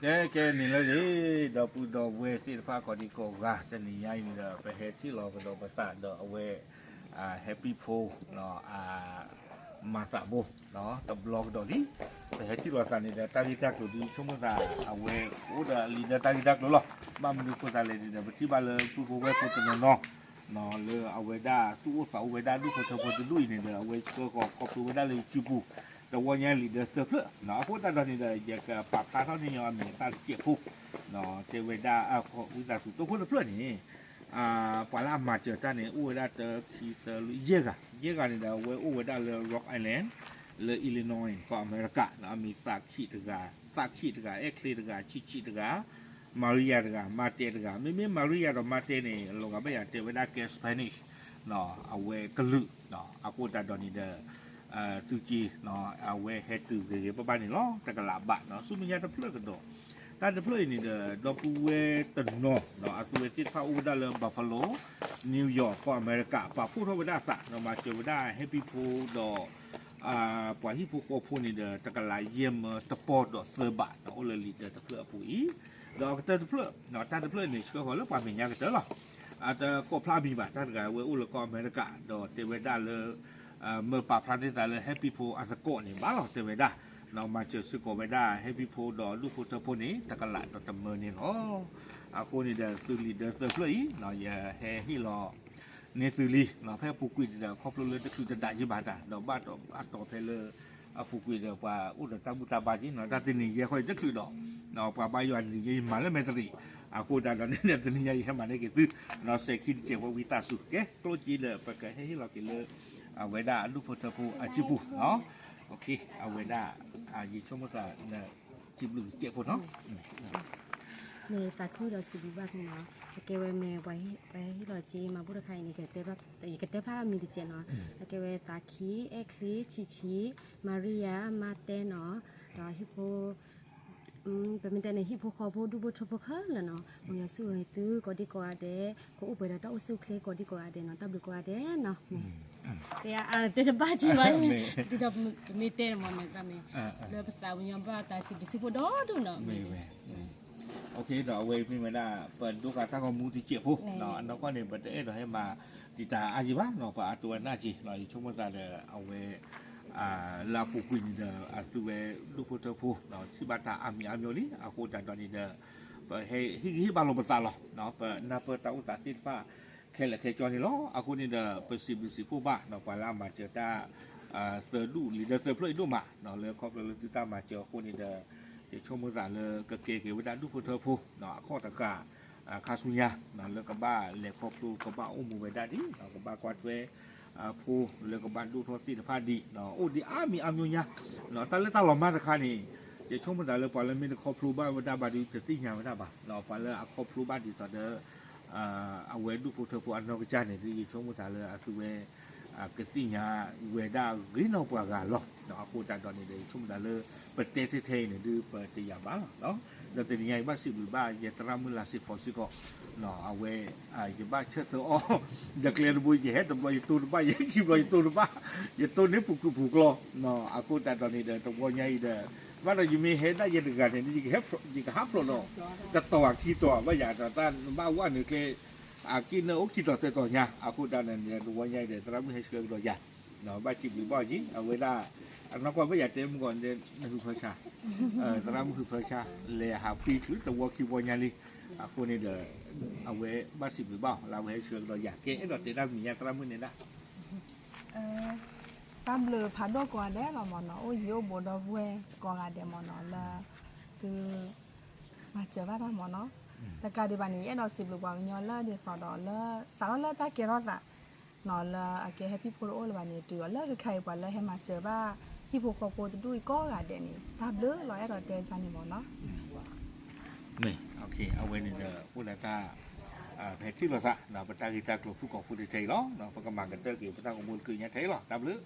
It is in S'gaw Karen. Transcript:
ကဲ ကဲန့ၣ်လၢန့ၣ် ဒီပုၢ်ဒီဝဲၢ်သ့ၣ်တဖၣ်ကိးဒံကိးဂၤ တနံၤညါအံၤန့ၣ်ဒီး ပဟဲထံၣ်လီၤကဒီးပသးဒီးအဝဲ Happy Pho နီၤ မၤသးဘိ တဘျီကဒီးလံ ပဟဲထံၣ်လီၤသးန့ၣ်ဒီး တၢ်ဂ့ၢ်တၢ်ကျိၤဒ်ဆိကမိၣ်သး အဝဲအိၣ်ဒီးလံာ်ဒီးတၢ်ဂ့ၢ်တၢ်ကျိၤလီၤ. ဘၣ်မနုၤအဃိသတးလဲၣ်န့ၣ်ဒီး ပထံၣ်ဘၣ်လၢပုၢ်ဖိဝဲၢ်ဖိတနီၤနီၤ လၢအဝဲဒၣ်သူၣ်အိၣ်သးအိၣ်ဝဲဒၣ်ဒူၣ်ဖိထၢဖိတဒူၣ်အံၤန့ၣ်ဒီး အဝဲဆှၢဃီၤခီဖျိဝဲဒၣ်လၢ YouTube တဝီညါလံာ်ဒၢသၢဖျၢၣ် အဃိသတးဒီးန့ၣ်ဒီး ယကပာ်ဖျါထီၣ်န့ၢ်ညီအမံၤအသၣ်တစဲးဖိ တဲဝဲဒၣ် ဝံသးစူၤ တိခိၣ်တဖျၢၣ်န့ၣ် ပှၤလၢအမၤစၢၤတၢ်န့ၣ် အိၣ်ဝဲဒၣ်တၢ ခံ သၢ လွံၢ် ယဲၢ်ဂၤ ယဲၢ်ဂၤန့ၣ်ဒီး အဝဲအိၣ်ဝဲဒၣ်လၢ Rock Island လၢ Illinois ကီၢ်အမဲရကၤ အမံၤသးခံးတဂၤ သးခံးတဂၤ အဲၣ်ချ့တဂၤ ဆံးဆံးတဂၤ Maria တဂၤ မါတဲတဂၤ မ့မ့ၢ် Maria ဒီးမါတဲန့ၣ် လီၤဂာ်ဘၣ်ယၤတဲဝဲဒၣ်ကဲ Spanish အဝဲကလုာ် အဃိသတးဒီးန့ၣ်ဒီး သုက့ အဝဲဟဲတုၤဂ့ၤဂ့ၤဘၣ်ဘၣ်န့ၣ်လီၤ တကလးဘး ဆူမဲာ်ညါတဖျၢၣ်ကဒီး တၢ်တဖျၢၣ်အံၤန့ၣ်ဒီး ဒီပုၢ်ဝဲၢ်တနီၤ အသုဝဲသ့ၣ်တဖၣ်အိၣ်ဝဲဒၣ်လၢ Buffalo New York ကီၢ်အမဲရကၤ ပာ်ဖှိၣ်ထီၣ်ဝဲဒၣ်အသး မၤစၢၤဝဲဒၣ် Happy Pho ဒီး ပှၤဟံၣ်ဖိဃီဖိန့ၣ်ဒီး တကလးယဲၢ်မၢတပီၢ်ဒီးသၢဘး အိၣ်လၢလံာ်ဒၢတဖျၢၣ်အပူၤအံၤ ဒီးအကတၢၢ်တဖျၢၣ် တၢ်တဖျၢၣ်န့ၣ် ဆှၢဃီၤလၢပှၤမဲာ်ညါကတၢၢ်လီၤ အတကိးဖျါမံၤဘၣ် တၢ်တဂၤဝဲအိၣ်လၢကီၢ်အမဲရကၤ ဒီးတဲဝဲဒၣ်လၢ မၢပာ်ဖျါန့ၢ်သးလၢ Happy Pho အသကိးန့ၣ်ဘၣ်လီၤ တဲဝဲဒၣ် မၤစၢၤစ့ၢ်ကီးဝဲဒၣ် Happy Pho ဒီးဒူၣ်ဖိထၢဖိန့ၣ် တကလးဒီးတမၢန့ၣ်လီၤ အဃိန့ၣ်ဒီး သုလံာ်ဒၢသၢဖျၢၣ်အံၤ ယဟဲဟ့ၣ်လီၤ န့ၢ်သုလံ ဖဲအပူၤကွံာ်န့ၣ်ဒီး ခီဖျိလၢတချုးတဒးယံၤဘၣ်တၢ် ဒီးဘၣ်အတီၢ်ဖဲလၢ အပူၤကွံာ်ဒီး ပှၤအိၣ်ဒီးတၢ်ဘူၣ်တၢ်ဘါက့ၤ တၢ်တနံၤယဲၢ်ဃီတချုးဒီး ပှၤဘါယွၤတနံၤယဲၢ်ယမၤလၢမဲာ်တရံး အဃိသတးဒီးန့ၣ် တနံၤညါယဟဲမၤန့ၢ်က့ၤသု စဲၤခံတစဲးဖိဝံသးစူၤ ကဲ ကျိၣ်စ့ဒီး ပကဟဲဟ့ၣ်လီၤက့ၤလၢ အဝဲဒၣ်အဒူၣ်ဖိထၢဖိအစုပူၤ အဝဲဒၣ် ယဆိကမိၣ်သး စံးဘျုးကဲဖိနီၤ မ့ၢ်သးခုဒီးစံးဘျုးဘၣ်သုနီၤ အကဲဝဲမ့ၢ်ပှၤဟ့ၣ်လီၤစ့မၤဘူၣ်တခါအံၤန့ၣ် ယကတဲဖျါထီၣ်မံၤတစဲးနီၤ အကဲဝဲသးခံး အဲၣ်ချ့ ဆံးဆံး Maria မါတဲနီၤ ဒီးဟံၣ်ဖိ ပမ့ၢ်တဲန့ၣ် ဟံၣ်ဖိဃီဖိဒူၣ်ဖိထၢဖိခဲလၢာ်နီၤ မ်ယွၤဆိၣ်ဂ့ၤသုကိးဒံကိးဂၤဒဲး ကအိၣ်ပှဲၤဒီးတၢ်အိၣ်ဆူၣ်အိၣ်ချ့ကိးဒံကိးဂၤဒဲးနီၤ တၢ်ဘျုးကိးဂၤဒဲးနီၤ တဲအါတဲတဘၣ်က့ၤဘၣ် ဒ်သိးမ့ၢ်တဲန့ၣ်မ့ၢ်သးမ့ၢ် လၢပသးပညီဘၣ်သးစံးဘျုးစံးဖှိၣ်ဒီဒူၣ်နီၤ မ့ၢ်ဝဲ ဒီးအဝဲမ့ၢ်ဝဲဒၣ် ပဒိဃာ်တၢ်ဂီၤမူတစဲးဖိ အနီၢ်ကီၢ်န့ၣ် ပတအဲၣ်ဒိးဟဲမၤတံာ်တာ်အါယံၤဘၣ်နီၤ ပအတိဝဲနၢ်က့ၤ ယဆိကမိၣ်သးဒီး အဝဲ လၢအပူၤကွံာ်န့ၣ်ဒီး အသုဝဲဒူၣ်ဖိထၢဖိ ထံၣ်ဘၣ်တၢ်အါမံၤအါမျိၤလံ အဃိသတးဒီးန့ၣ်ဒီး ပဟဲဟ့ၣ်ဂံၢ်ဟ့ၣ်ဘါလိာ်ပသးလီၤ ပနၢ်ပၢၢ်တၢ်အိၣ်သးသ့ၣ်တဖၣ် ခဲလၢာ်ခဲဆ့န့ၣ်လီၤ အဃိန့ၣ်ဒီး ပစံးဘျုးစံးဖှိၣ်ဘၣ် ပှၤလၢအမၤစၢၤတၢ် သၢဒူၣ်လံာ်ဒၢသၢဖျၢၣ်အံၤဒိၣ်မး လၢခီဖျိလၢသုတၢ်မၤစၢၤအဃိန့ၣ်ဒီး ယဆိကမိၣ်သးလၢ ကကဲက့ၤဝဲဒၣ်ဒူၣ်ဖိထၢဖိ အခီၣ်တဃာ် ခါဆူညါ လၢကဘၣ်လဲၤခီဖျိ ကဘၣ်အိၣ်မူဝဲဒၣ်ဒ် ကဘၣ်ကွၢ်ထွဲ ဖိလၢကဘၣ်ဒိၣ်ထီၣ်သ့ၣ်တဖၣ်ဒ် အိၣ်ဒံးအါမံၤအါမျိၤညါ တၢ်လၢတၢ်လီၤမၢ်တခါန့ၣ် ယဆိကမိၣ်သးလၢပှၤလၢမ့ၢ်တခီဖျိဘၣ်ဝဲဒၣ်ဘၣ်ဒီး တသ့ၣ်ညါဝဲဒၣ်ဘၣ် ပှၤလၢအခီဖျိဘၣ်ဒ်သိးဒီး အဝဲဒူၣ်ဖိထၢဖိအနီၢ်ကစၢ်န့ၣ်ဒီး ယဆိကမိၣ်သးလၢအသုဝဲ ကသ့ၣ်ညါဝဲဒၣ်ဂ့ၤနီၢ်ပှၤဂၤလီၤ အဃိသတးဒီးန့ၣ်ဒီး ယဆိကမိၣ်သးလၢ ပတဲထဲထဲအံၤန့ၣ်ဒီး ပတယာ်ဘၣ်လီၤ ဒီးတနံၤညါအံၤဘၣ်စံးဘျုးဘၣ် ယသရၣ်မုၣ်လါစ့ဖီစ့ၢ်ကီး အဝဲ ယဘၣ်ဆၢသၢအီၤ ဒီးကျဲတဘိ ယဟဲတဘျီယတိၢ်တဘၣ် ယဟဲခံဘျီယတိၢ်တဘၣ် ယတိၢ်န့ၢ်ပူၤကွံာ်ပူၤကျီ အဃိသတးဒီးန့ၣ်ဒီး တဝီညါအံၤဒီး ဘၣ်ဒီးယမ့ၢ်ဟဲဒၣ်ယဲတဂၤန့ၣ် ယကဟးဖျိးဒီး တတီၤခံတီၤဘၣ်ယၤဒီး တၢ်ဘၣ်ဝဲနုာ်ကျဲ အက့ၢ်နၢအိၣ်ခံတီၤသၢတီၤညါ အဃိသတးန့ၣ် တဝီညါအံၤဒီး သရၣ်မုၣ်ဟဲဆှၢကဒီးယၤ ဘၣ်စံးဘျုးဘၣ်အီၤက့ၤ အဝဲဒၣ် အနီၢ်ကီၢ်ဘၣ်ယၤတဲမုၢ်ကီး နဟုဖၢဆါ သရၣ်မုၣ်ဟုဖၢဆါ လဲၤဟးဖှံချုးတဝီခံဝီညါလံ အဃိန့ၣ်ဒီး အဝဲဘၣ်စံးဘျုးဘၣ်အီၤ လၢအဝဲဟဲဆှၢကဒီးယၤ ကဲအဲၣ်ဒိးတဲတၢ်မဲာ်ညါသရၣ်မုၣ်န့ၣ်ဒၣ် တၢ်ဘျုးဖးဒိၣ်ကိးဂၤဒဲးလီၤမ့ၢ်နီၤ အိၣ်ယံၤအိၣ်ဘူးဒီပုၢ်ဝဲၢ်ကိးဂၤဒဲးမ့ၢ်နီၤ လၢ သု မၤစၢၤဘၣ်တၢ်မ့ၢ်နီၤ တကးဒံးဘၣ်န့ၣ် ယအဲၣ်ဒိးစံးဘျုးပှၤကညီလၢဒ်သိးဒီးလၢ စးထီၣ်လၢတၢ်ကဲထီၣ်သး နီၤ လၢအကဲ Happy Pho တအိၣ်လၢၤဘၣ်န့ၣ် တုၤအီၤလၢခဲခါအံၤ ပှၤလၢဟဲမၤစၢၤဘၣ် ဟံၣ်ဖိဃီဖိတဒူၣ်အံၤကိးဂၤဒဲးန့ၣ် တၢ်ဘျုးလီၤ အဲၣ်ဒိးတဲန့ၣ်မ့ၢ်နီၤ မ့ၢ် အဝဲန့ၣ်ဒီး အိၣ်ဒီးတၢ် ဖဲထံၣ်လိာ်သး ပတၢ်ဂ့ၢ်တၢ်ကျိၤဖုၣ်ကိာ်ဖိတထဲအံၤလီၤ ပကမၤကတၢၢ်က့ၤ ပတၢ်ဂီၤမူတကုာ်ညါထဲအံၤလီၤ တၢ်ဘျုး